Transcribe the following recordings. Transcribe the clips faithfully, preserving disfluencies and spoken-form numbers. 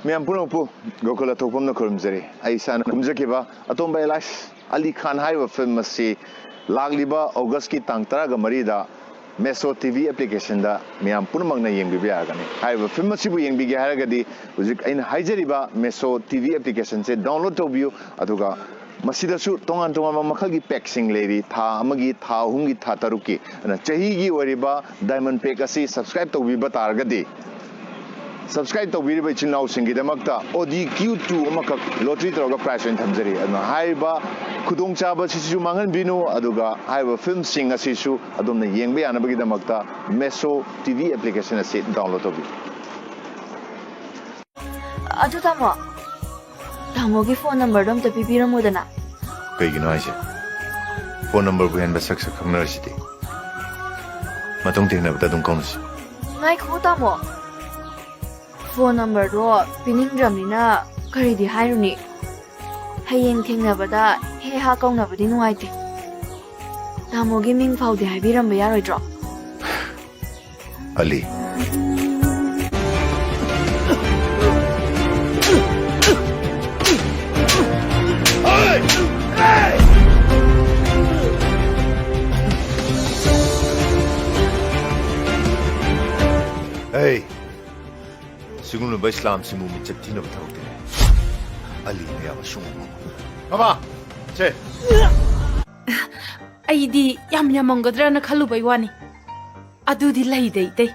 ꯃꯌꯥꯝ ꯄꯨꯝꯅꯃꯛꯄꯨ ꯒꯣꯀꯨꯂ ꯊꯣꯛꯐꯝꯅ ꯈꯨꯔꯨꯝꯖꯔꯤ꯫ ꯑꯩ ꯏꯁꯥꯅ ꯀꯨꯝꯖꯈꯤꯕ ꯑꯇꯣꯝꯕ ꯑꯦꯂꯥꯏꯁ ꯑꯂꯤ ꯈꯥꯟ ꯍꯥꯏꯔꯤꯕ ꯐꯤꯂꯝ ꯑꯁꯤ ꯂꯥꯛꯂꯤꯕ ꯑꯣꯒꯁꯀꯤ ꯇꯥꯡ ꯇꯔꯥꯒ ꯃꯔꯤꯗ ꯃꯦꯁꯣ ꯇꯤ ꯚꯤ ꯑꯦꯄ꯭ꯂꯤꯀꯦꯁꯟꯗ ꯃꯤꯌꯥꯝ ꯄꯨꯝꯅꯃꯛꯅ ꯌꯦꯡꯕꯤꯕ ꯌꯥꯒꯅꯤ꯫ ꯍꯥꯏꯔꯤꯕ ꯐꯤꯂꯝ ꯑꯁꯤꯕꯨ ꯌꯦꯡꯕꯤꯒꯦ ꯍꯥꯏꯔꯒꯗꯤ ꯍꯧꯖꯤꯛ ꯑꯩꯅ ꯍꯥꯏꯖꯔꯤꯕ ꯃꯦꯁꯣ ꯇꯤ ꯚꯤ ꯑꯦꯄ꯭ꯂꯤꯀꯦꯁꯟꯁꯦ ꯗꯥꯎꯟꯂꯣꯗ ꯇꯧꯕꯤꯌꯨ, ꯑꯗꯨꯒ ꯃꯁꯤꯗꯁꯨ ꯇꯣꯉꯥꯟ ꯇꯣꯉꯥꯟꯕ ꯃꯈꯜꯒꯤ ꯄꯦꯛꯁꯤꯡ ꯂꯩꯔꯤ, ꯊꯥ ꯑꯃꯒꯤ, ꯊꯥ ꯑꯍꯨꯝꯒꯤ, ꯊꯥ ꯇꯔꯨꯛꯀꯤ꯫ ꯑꯗꯨꯅ ꯆꯍꯤꯒꯤ ꯑꯣꯏꯔꯤꯕ ꯗꯥꯏꯃꯟ ꯄꯦꯛ ꯑꯁꯤ ꯁꯕꯁꯀ꯭ꯔꯥꯏꯕ ꯇꯧꯕꯤꯕ ꯇꯥꯔꯒꯗꯤ, ꯁꯕꯁꯀ꯭ꯔꯥꯏꯕ ꯇꯧꯕꯤꯔꯤꯕ ꯏꯆꯤꯜ ꯏꯅꯥꯎꯁꯤꯡꯒꯤꯗꯃꯛꯇ ꯑꯣꯗꯤ ꯀ꯭ꯌꯨ ꯇꯨ ꯑꯃꯈꯛ ꯂꯣꯇ꯭ꯔꯤ ꯇꯧꯔꯒ ꯄ꯭ꯔꯥꯏꯖ ꯑꯣꯏꯅ ꯊꯝꯖꯔꯤ꯫ ꯑꯗꯨꯅ ꯍꯥꯏꯔꯤꯕ ꯈꯨꯗꯣꯡꯆꯥꯕ ꯑꯁꯤꯁꯨ ꯃꯥꯡꯍꯟꯕꯤꯅꯨ, ꯑꯗꯨꯒ ꯍꯥꯏꯔꯤꯕ ꯐꯤꯂꯝꯁꯤꯡ ꯑꯁꯤꯁꯨ ꯑꯗꯣꯝꯅ ꯌꯦꯡꯕ ꯌꯥꯅꯕꯒꯤꯗꯃꯛꯇ ꯃꯦꯁꯣ ꯇꯤ ꯚꯤ ꯑꯦꯄ꯭ꯂꯤꯀꯦꯁꯟ ꯑꯁꯤ ꯗꯥꯎꯟꯂꯣꯗ ꯇꯧꯕꯤꯌꯨ꯫ ꯑꯗꯨ ꯇꯥꯃꯣ, ꯇꯥꯃꯣꯒꯤ ꯐꯣꯟ ꯅꯝꯕꯔꯗꯣ ꯑꯝꯇ ꯄꯤꯕꯤꯔꯝꯃꯨꯗꯅ꯫ ꯀꯩꯒꯤꯅꯣ ꯍꯥꯏꯁꯦ? ꯐꯣꯟ ꯅꯝꯕꯔꯕꯨ ꯍꯦꯟꯕ ꯁꯛ ꯁꯛ ꯈꯪꯅꯔꯁꯤꯗꯤ꯫ ꯃꯇꯨꯡ ꯊꯦꯡꯅꯕꯗ ꯑꯗꯨꯝ ꯀꯧꯅꯁꯤ꯫ ꯉꯥꯏꯈꯣ ꯇꯥꯃꯣ, ꯐꯣꯟ ꯅꯝꯕꯔꯗꯣ ꯄꯤꯅꯤꯡꯗ꯭ꯔꯕꯅꯤꯅ ꯀꯔꯤꯗꯤ ꯍꯥꯏꯔꯨꯅꯤ꯫ ꯍꯌꯦꯡ ꯊꯦꯡꯅꯕꯗ ꯍꯦ ꯍꯥ ꯀꯧꯅꯕꯗꯤ ꯅꯨꯡꯉꯥꯏꯇꯦ꯫ ꯇꯥꯃꯣꯒꯤ ꯃꯤꯡ ꯐꯥꯎꯗꯤ ꯍꯥꯏꯕꯤꯔꯝꯕ ꯌꯥꯔꯣꯏꯗ꯭ꯔꯣ? ꯑꯂꯤ꯫ ꯑꯩ ꯁꯤꯒꯨꯝꯂꯕ ꯏꯁꯂꯥꯝꯁꯤꯡꯕꯨ ꯃꯤꯡꯆꯠ ꯊꯤꯅꯕ ꯊꯕꯛꯇꯤꯅꯦ꯫ ꯑꯂꯤ ꯃꯌꯥꯝ ꯑꯁꯨꯝ ꯕꯕꯥ, ꯁꯦ꯫ ꯑꯩꯗꯤ ꯌꯥꯝ ꯌꯥꯝꯃꯝꯒꯗ꯭ꯔꯅ ꯈꯜꯂꯨꯕꯩ ꯋꯥꯅꯤ꯫ ꯑꯗꯨꯗꯤ ꯂꯩꯗꯦ, ꯏꯇꯩ꯫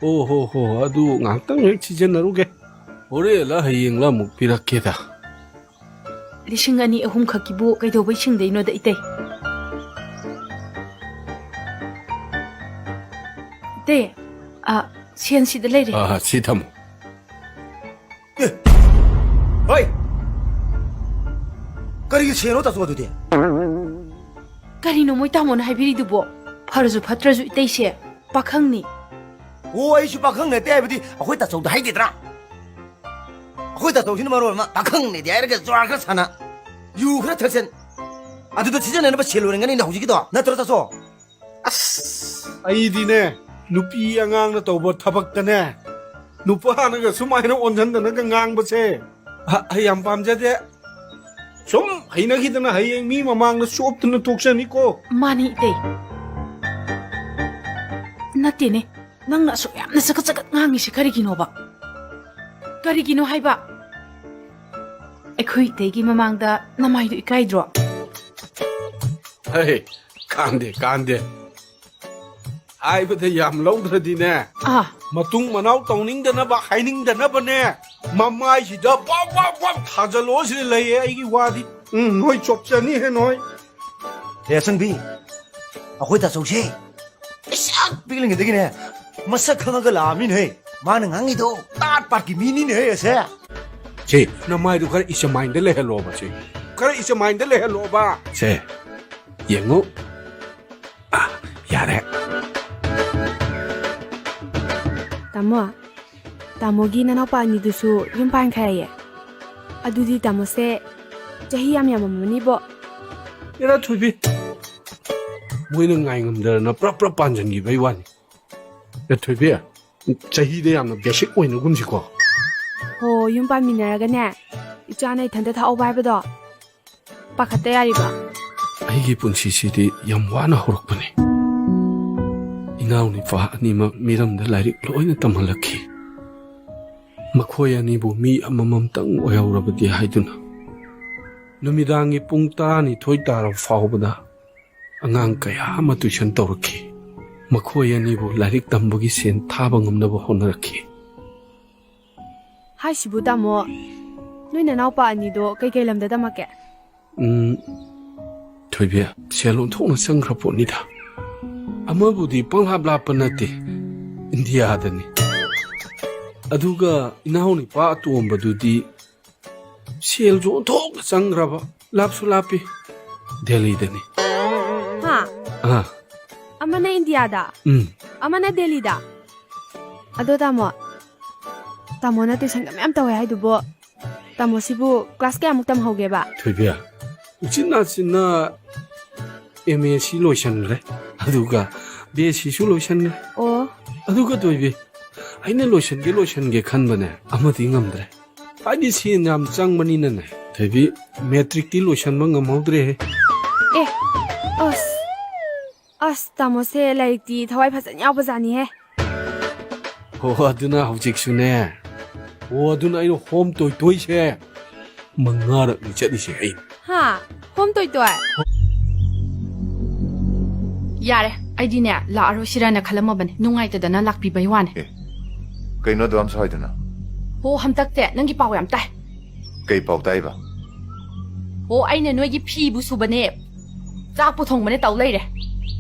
ꯑꯣ ꯍꯣ ꯍꯣ, ꯑꯗꯨ ꯉꯥꯏꯍꯥꯛꯇꯪ ꯍꯦꯛ ꯁꯤꯖꯤꯟꯅꯔꯨꯒꯦ꯫ ꯍꯣꯔꯦꯟꯂ ꯍꯌꯦꯡꯂ ꯑꯃꯨꯛ ꯄꯤꯔꯛꯀꯦꯗ꯫ ꯂꯤꯁꯤꯡ ꯑꯅꯤ ꯑꯍꯨꯝ ꯈꯛꯀꯤꯕꯨ ꯀꯩꯗꯧꯕꯩ ꯁꯤꯡꯗꯩꯅꯣꯗ, ꯏꯇꯩ? ꯏꯇꯩ, ꯑ, ꯁꯦꯟ ꯁꯤꯗ ꯂꯩꯔꯦ꯫ ꯑ, ꯁꯤ ꯊꯝꯃꯨ꯫ ꯑꯦ! ꯍꯣꯏ! ꯀꯔꯤꯒꯤ ꯁꯦꯟꯅꯣ ꯇꯥꯆꯧ ꯑꯗꯨꯗꯤ? ꯀꯔꯤꯅꯣ ꯃꯣꯏ ꯇꯥꯃꯣꯅ ꯍꯥꯏꯕꯤꯔꯤꯗꯨꯕꯣ? ꯐꯔꯁꯨ ꯐꯠꯇ꯭ꯔꯁꯨ ꯏꯇꯩꯁꯦ ꯄꯥꯈꯪꯅꯤ꯫ ꯑꯣ, ꯑꯩꯁꯨ ꯄꯥꯈꯪ ꯅꯠꯇꯦ ꯍꯥꯏꯕꯗꯤ ꯑꯩꯈꯣꯏ ꯇꯥꯆꯧꯗ ꯍꯥꯏꯗꯦꯗ꯭ꯔꯥ? ꯑꯩꯈꯣꯏ ꯇꯥꯆꯧꯁꯤꯅ ꯃꯔꯣꯜ ꯑꯃ ꯄꯥꯈꯪꯅꯦꯗꯤ ꯍꯥꯏꯔꯒ ꯖꯨꯋꯥꯔ ꯈꯔ ꯁꯥꯟꯅ, ꯌꯨ ꯈꯔ ꯊꯛꯆꯟ, ꯑꯗꯨꯗ ꯁꯤꯖꯤꯟꯅꯅꯕ ꯁꯦꯜ ꯑꯣꯏꯔꯝꯒꯅꯤꯅꯦ ꯍꯧꯖꯤꯛꯀꯤꯗꯣ, ꯅꯠꯇ꯭ꯔꯣ ꯇꯥꯆꯧ? ꯑꯁ! ꯑꯩꯗꯤꯅꯦ, ꯅꯨꯄꯤ ꯑꯉꯥꯡꯅ ꯇꯧꯕ ꯊꯕꯛꯇꯅꯦ, ꯅꯨꯄꯥꯅꯒ ꯁꯨꯃꯥꯏꯅ ꯑꯣꯟꯁꯤꯟꯗꯅꯒ ꯉꯥꯡꯕꯁꯦ, ꯑ, ꯑꯩ ꯌꯥꯝ ꯄꯥꯝꯖꯗꯦ꯫ ꯁꯨꯝ ꯍꯩꯅꯈꯤꯗꯅ ꯍꯌꯦꯡ ꯃꯤ ꯃꯃꯥꯡꯗ ꯆꯣꯞꯇꯅ ꯇꯣꯛꯆꯅꯤꯀꯣ꯫ ꯃꯥꯅꯤ, ꯏꯇꯩ꯫ ꯅꯠꯇꯦꯅꯦ, ꯅꯪꯅ ꯑꯁꯨꯛ ꯌꯥꯝꯅ ꯆꯒꯠ ꯆꯒꯠ ꯉꯥꯡꯉꯤꯁꯤ ꯀꯔꯤꯒꯤꯅꯣꯕ? ꯀꯔꯤꯒꯤꯅꯣ ꯍꯥꯏꯕ? ꯑꯩꯈꯣꯏ ꯏꯇꯩꯒꯤ ꯃꯃꯥꯡꯗ ꯅꯃꯥꯏꯗꯨ ꯏꯀꯥꯏꯗ꯭ꯔꯣ? ꯍꯦ, ꯀꯥꯟꯗꯦ, ꯀꯥꯟꯗꯦ꯫ ꯍꯥꯏꯕꯗ ꯌꯥꯝ ꯂꯧꯗ꯭ꯔꯗꯤꯅꯦ, ꯑꯥ꯫ ꯃꯇꯨꯡ ꯃꯅꯥꯎ ꯇꯧꯅꯤꯡꯗꯅꯕ, ꯍꯥꯏꯅꯤꯡꯗꯅꯕꯅꯦ, ꯃꯃꯥꯏꯁꯤꯗ ꯄꯥꯎ ꯄꯥꯎ ꯄꯥꯎ ꯊꯥꯖꯜꯂꯣ ꯁꯤꯗ ꯂꯩꯌꯦ ꯑꯩꯒꯤ ꯋꯥꯗꯤ꯫ ꯎꯝ, ꯅꯣꯏ ꯆꯣꯞꯆꯅꯤ ꯍꯦ ꯅꯣꯏ꯫ ꯍꯦ ꯑꯁꯪꯕꯤ, ꯑꯩꯈꯣꯏ ꯇꯥꯆꯧꯁꯦ ꯄꯤꯁꯛ ꯄꯤꯛꯂꯤꯉꯩꯗꯒꯤꯅꯦ ꯃꯁꯛ ꯈꯪꯉꯒ ꯂꯥꯛꯑꯃꯤꯅꯦ꯫ ꯃꯥꯅ ꯉꯥꯡꯉꯤꯗꯣ ꯇꯥꯠ ꯄꯥꯠꯀꯤ ꯃꯤꯅꯤꯅꯦ ꯑꯁꯦ꯫ ꯁꯦ, ꯅꯃꯥꯏꯗꯨ ꯈꯔ ꯏꯆꯃꯥꯏꯟꯗ ꯂꯩꯍꯜꯂꯣꯕ ꯁꯦ꯫ ꯈꯔ ꯏꯆꯃꯥꯏꯟꯗ ꯂꯩꯍꯜꯂꯣꯕ꯫ ꯁꯦ, ꯌꯦꯡꯉꯨ꯫ ꯑꯥ, ꯌꯥꯔꯦ꯫ ꯇꯥꯃꯣ, ꯇꯥꯃꯣꯒꯤ ꯅꯅꯥꯎꯄꯥ ꯑꯅꯤꯗꯨꯁꯨ ꯌꯨꯝ ꯄꯥꯟꯈ꯭ꯔꯦꯌꯦ꯫ ꯑꯗꯨꯗꯤ ꯇꯥꯃꯣꯁꯦ ꯆꯍꯤ ꯌꯥꯝ ꯌꯥꯝꯃꯝꯃꯅꯤꯕꯣ꯫ ꯑꯦꯔꯥ ꯊꯣꯏꯕꯤ, ꯃꯣꯏꯅ ꯉꯥꯏꯉꯝꯗꯗꯅ ꯄ꯭ꯔꯞ ꯄ꯭ꯔꯞ ꯄꯥꯟꯁꯤꯟꯈꯤꯕꯩ ꯋꯥꯅꯤ꯫ ꯑꯦ ꯊꯣꯏꯕꯤ, ꯆꯍꯤꯗ ꯌꯥꯝꯅ ꯕꯦꯁꯤꯛ ꯑꯣꯏꯅꯒꯨꯝꯁꯤꯀꯣ꯫ ꯍꯣ, ꯌꯨꯝ ꯄꯥꯟꯃꯤꯟꯅꯔꯒꯅꯦ, ꯏꯆꯥꯅ ꯏꯊꯟꯇ ꯊꯥꯛꯍꯧꯕ ꯍꯥꯏꯕꯗꯣ ꯄꯥꯈꯠꯇ ꯌꯥꯔꯤꯕ꯫ ꯑꯩꯒꯤ ꯄꯨꯟꯁꯤꯁꯤꯗꯤ ꯌꯥꯝ ꯋꯥꯅ ꯍꯧꯔꯛꯄꯅꯤ꯫ ꯏꯅꯥꯎ ꯅꯨꯄꯥ ꯑꯅꯤꯃꯛ ꯃꯤꯔꯝꯗ ꯂꯥꯏꯔꯤꯛ ꯂꯣꯏꯅ ꯇꯝꯍꯜꯂꯛꯈꯤ꯫ ꯃꯈꯣꯏ ꯑꯅꯤꯕꯨ ꯃꯤ ꯑꯃꯃꯝꯇꯪ ꯑꯣꯏꯍꯧꯔꯕꯗꯤ ꯍꯥꯏꯗꯨꯅ ꯅꯨꯃꯤꯗꯥꯡꯒꯤ ꯄꯨꯡ ꯇꯔꯥꯅꯤꯊꯣꯏ ꯇꯥꯔꯕ ꯐꯥꯎꯕꯗ ꯑꯉꯥꯡ ꯀꯌꯥ ꯑꯃ ꯇꯨꯏꯁꯟ ꯇꯧꯔꯛꯈꯤ꯫ ꯃꯈꯣꯏ ꯑꯅꯤꯕꯨ ꯂꯥꯏꯔꯤꯛ ꯇꯝꯕꯒꯤ ꯁꯦꯟ ꯊꯥꯕ ꯉꯝꯅꯕ ꯍꯣꯠꯅꯔꯛꯈꯤ꯫ ꯍꯥꯏꯁꯤꯕꯨ ꯇꯥꯃꯣ, ꯅꯣꯏ ꯅꯅꯥꯎꯄꯥ ꯑꯅꯤꯗꯣ ꯀꯩꯀꯩ ꯂꯝꯗ ꯇꯝꯃꯛꯀꯦ? ꯎꯝ, ꯊꯣꯏꯕꯤ, ꯁꯦꯜ ꯑꯣꯟꯊꯣꯛꯅ ꯆꯪꯈ꯭ꯔ ꯄꯣꯠꯅꯤꯗ꯫ ꯑꯃꯕꯨꯗꯤ ꯄꯪꯂꯥꯞ ꯂꯥꯞꯄ ꯅꯠꯇꯦ, ꯏꯟꯗꯤꯌꯥꯗꯅꯤ꯫ ꯑꯗꯨꯒ ꯏꯅꯥꯎꯅꯨꯄꯥ ꯑꯇꯣꯝꯕꯗꯨꯗꯤ ꯁꯦꯜꯁꯨ ꯑꯣꯟꯊꯣꯛꯅ ꯆꯪꯈ꯭ꯔꯕ, ꯂꯥꯞꯁꯨ ꯂꯥꯞꯄꯤ, ꯗꯦꯜꯂꯤꯗꯅꯤ꯫ ꯍꯥ? ꯑꯥ꯫ ꯑꯃꯅ ꯏꯟꯗꯤꯌꯥꯗ, ꯎꯝ꯫ ꯑꯃꯅ ꯗꯦꯜꯂꯤꯗ꯫ ꯑꯗꯣ ꯇꯥꯃꯣ, ꯇꯥꯃꯣꯅ ꯇꯨꯏꯁꯟꯒ ꯃꯌꯥꯝ ꯇꯧꯋꯦ ꯍꯥꯏꯗꯨꯕꯣ, ꯇꯥꯃꯣꯁꯤꯕꯨ ꯀ꯭ꯂꯥꯁ ꯀꯌꯥꯃꯨꯛ ꯇꯝꯍꯧꯒꯦꯕ? ꯊꯣꯏꯕꯤ, ꯎꯆꯤꯟ ꯅꯥꯆꯤꯟꯅ ꯑꯦꯝ ꯑꯦ ꯁꯤ ꯂꯣꯏꯁꯟꯈ꯭ꯔꯦ, ꯑꯗꯨꯒ ꯕꯤ ꯑꯦꯁ ꯁꯤꯁꯨ ꯂꯣꯏꯁꯟꯈ꯭ꯔꯦ꯫ ꯑꯣ꯫ ꯑꯗꯨꯒ ꯊꯣꯏꯕꯤ, ꯑꯩꯅ ꯂꯣꯏꯁꯟꯒꯦ ꯂꯣꯏꯁꯟꯒꯦ ꯈꯟꯕꯅꯦ, ꯑꯃꯗꯤ ꯉꯝꯗ꯭ꯔꯦ꯫ ꯍꯥꯏꯗꯤ ꯁꯦꯟ ꯌꯥꯝ ꯆꯪꯕꯅꯤꯅꯅꯦ꯫ ꯊꯣꯏꯕꯤ, ꯃꯦꯇ꯭ꯔꯤꯛꯇꯤ ꯂꯣꯏꯁꯟꯕ ꯉꯝꯍꯧꯗ꯭ꯔꯦꯍꯦ꯫ ꯑꯦ, ꯑꯁ, ꯑꯁ, ꯇꯥꯃꯣꯁꯦ ꯂꯥꯏꯔꯤꯛꯇꯤ ꯊꯋꯥꯏ ꯐꯖꯅ ꯌꯥꯎꯕꯖꯥꯠꯅꯤꯍꯦ꯫ ꯍꯣ, ꯑꯗꯨꯅ ꯍꯧꯖꯤꯛꯁꯨꯅꯦ꯫ ꯍꯣ, ꯑꯗꯨꯅ ꯑꯩꯅ ꯍꯣꯝ ꯇꯣꯏ ꯇꯣꯏꯁꯦ ꯃꯉꯥꯔꯛꯅꯤ ꯆꯠꯂꯤꯁꯦ ꯑꯩ꯫ ꯍꯥ? ꯍꯣꯝ ꯇꯣꯏ ꯇꯣꯏ? ꯌꯥꯔꯦ, ꯑꯩꯗꯤꯅꯦ, ꯂꯥꯛꯑꯔꯣꯏꯁꯤꯔꯅ ꯈꯜꯂꯝꯃꯕꯅꯦ꯫ ꯅꯨꯡꯉꯥꯏꯇꯗꯅ ꯂꯥꯛꯄꯤꯕꯩ ꯋꯥꯅꯦ꯫ ꯑꯦ, ꯀꯩꯅꯣ ꯑꯗꯨ ꯌꯥꯝ ꯁꯥꯎꯏꯗꯨꯅ? ꯍꯣ, ꯍꯟꯗꯛꯇꯦ, ꯅꯪꯒꯤ ꯄꯥꯎ ꯌꯥꯝ ꯇꯥꯏ꯫ ꯀꯩ ꯄꯥꯎ ꯇꯥꯏꯕ? ꯍꯣ, ꯑꯩꯅ ꯅꯣꯏꯒꯤ ꯐꯤꯕꯨ ꯁꯨꯕꯅꯦ, ꯆꯥꯛꯄꯨ ꯊꯣꯡꯕꯅꯦ ꯇꯧ ꯂꯩꯔꯦ꯫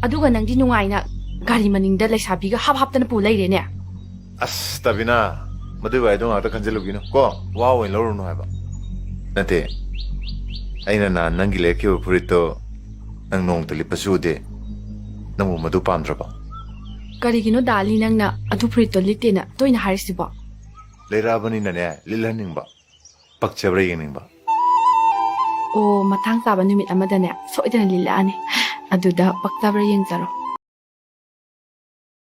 ꯑꯗꯨꯒ ꯅꯪꯗꯤ ꯅꯨꯡꯉꯥꯏꯅ ꯒꯥꯔꯤ ꯃꯅꯤꯡꯗ ꯂꯩꯁꯥꯕꯤꯒ ꯍꯥꯞ ꯍꯥꯞꯇꯅ ꯄꯨ ꯂꯩꯔꯦꯅꯦ꯫ ꯑꯁ, ꯇꯕꯤꯅꯥ, ꯃꯗꯨꯏ ꯋꯥꯍꯩꯗꯣ ꯉꯥꯛꯇ ꯈꯟꯖꯤꯜꯂꯨꯒꯤꯅꯨ ꯀꯣ, ꯋꯥ ꯑꯣꯏꯅ ꯂꯧꯔꯨꯅꯨ ꯍꯥꯏꯕ꯫ ꯅꯠꯇꯦ, ꯑꯩꯅ ꯅꯍꯥꯟ ꯅꯪꯒꯤ ꯂꯩꯔꯛꯈꯤꯕ ꯐꯨꯔꯤꯠꯇꯣ ꯅꯪ ꯅꯣꯡꯃꯇ ꯂꯤꯠꯄꯁꯨ ꯎꯗꯦ꯫ ꯅꯪꯕꯨ ꯃꯗꯨ ꯄꯥꯝꯗ꯭ꯔꯕ? ꯀꯔꯤꯒꯤꯅꯣ ꯗꯥꯂꯤ ꯅꯪꯅ ꯑꯗꯨ ꯐꯨꯔꯤꯠꯇꯣ ꯂꯤꯠꯇꯦꯅ ꯇꯣꯏꯅ ꯍꯥꯏꯔꯤꯁꯤꯕꯣ? ꯂꯩꯔꯛꯑꯕꯅꯤꯅꯅꯦ, ꯂꯤꯠꯍꯟꯅꯤꯡꯕ, ꯄꯛꯆꯕ꯭ꯔꯥ ꯌꯦꯡꯅꯤꯡꯕ꯫ ꯑꯣ, ꯃꯇꯥꯡ ꯆꯥꯕ ꯅꯨꯃꯤꯠ ꯑꯃꯗꯅꯦ, ꯁꯣꯏꯗꯅ ꯂꯤꯠꯂꯛꯑꯅꯤ꯫ ꯑꯗꯨꯗ ꯄꯛꯆꯕ꯭ꯔꯥ ꯌꯦꯡꯖꯔꯣ꯫